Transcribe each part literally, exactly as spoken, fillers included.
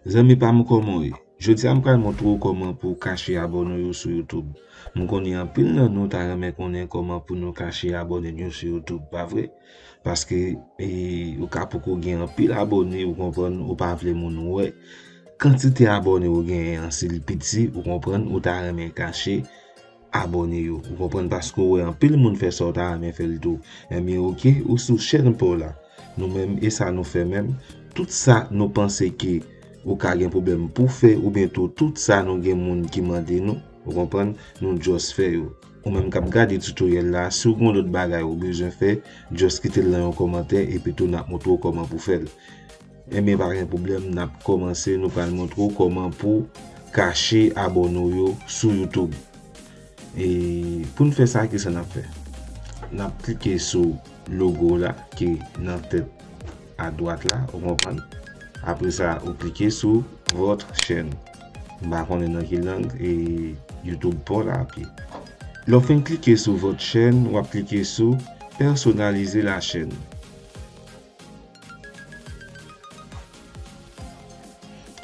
Zanmi pa m, kòman w ye? Jodi a m pral montre w kòman pou w kache abòne w yo sou YouTube. M konnen anpil nan nou ta renmen konnen kòman pou nou kache abòne n yo sou YouTube, pa vre? Paske, e, ou ka poko gen anpil abòne, ou konprann, ou pa vle moun wè kantite abòne ou genyen an, si l piti, ou konprann, ou ta renmen kache abòne yo. Ou konprann, paske w wè anpil moun fè sa, w ta renmen fè l tou. Ebyen, oke, ou sou chèn pa w la. Nou menm, e sa nou fè menm. Tout sa nou panse ke ou ka gen pwoblèm pou fè, oubyen tou, tout sa nou gen moun ki mande nou, ou konprann, nou just fè yo. Ou menm k ap gade tutoriel la, si w gen lòt bagay ou bezwen fè, just kite l nan yon kòmantè, epi tou n ap montre w kòman pou fè l. Ebyen, pa gen pwoblèm, n ap kòmanse, nou pral montre w kòman pou kache abòne w yo sou YouTube. E pou n fè sa, kisa n ap fè? N ap klike sou logo la ki nan tèt adwat la, ou konprann? Apre sa, ou klike sou votre chaîne. M pa konnen nan ki lang e YouTube pa w la api. Lè w fin klike sou votre chaîne, w ap klike sou personnaliser la chaîne.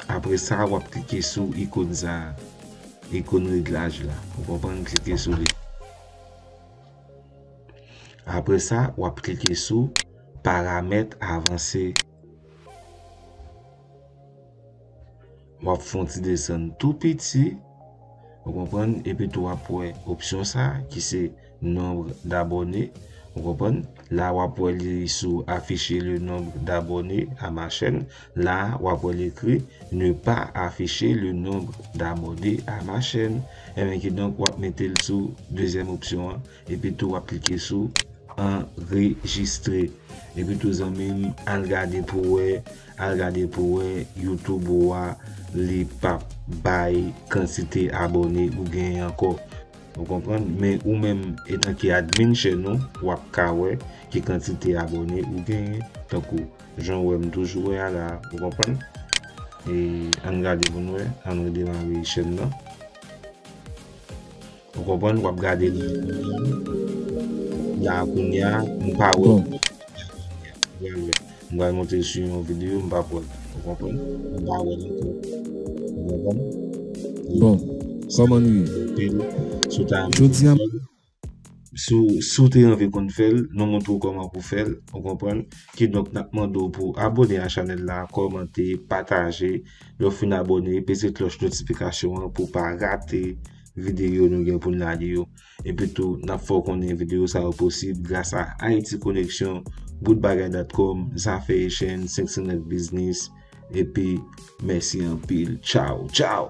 Apre sa, w ap klike sou ikòn sa a, ikòn reglaj la. Ou konprann? Klike sou li. Apre sa, w ap klike sou paramèt avanse. W ap fè yon ti desann tou piti. Ou konprann? Epi tou w ap wè opsyon sa a ki se nombre d'abonnés. Ou konprann? La w ap wè li sou afficher le nombre d'abonnés à ma chaîne. La w ap wè li ekri ne pas afficher le nombre d'abonnés à ma chaîne. Ebyen kidonk w ap mete l sou dezyèm opsyon an. Epi tou w ap klike sou anrejistre. Epi tou zanmi m, al gade pou wè, al gade pou wè YouTube ou a, li p ap bay kantite abòne ou genyen ankò. Ou konprann? Men ou menm, etanke admin chèn ou, w ap ka wè ki kantite abòne ou genyen. Tankou jan w wè m toujou wè a la, ou konprann? E ann gade pou n wè, ann redemare chèn nan. Ou konprann? W ap gade li la kounye a, m pa wè. Bon. M pral monte sou yon videyo, m pa wè. Ou konprann? M pa wè l ankò. Ou konprann? Bon, kòman nou ye? Anpil, si w ta renmen konn fè l, si w, si w te anvi konn fè l, nou montre w kòman pou fè l, ou konprann? Kidonk, n ap mande w pou abòne a chanèl la, kòmante, pataje. Lè w fin abòne, peze klòch notifikasyon an pou w pa rate videyo nou gen pou n lage yo. Epi tou, n ap fè w konnen videyo sa yo posib gras a Haiti Connection, bout bagay dot com, Zafè Echanj, senk san nèf Biznis, epi mèsi anpil. Tchaw, tchaw!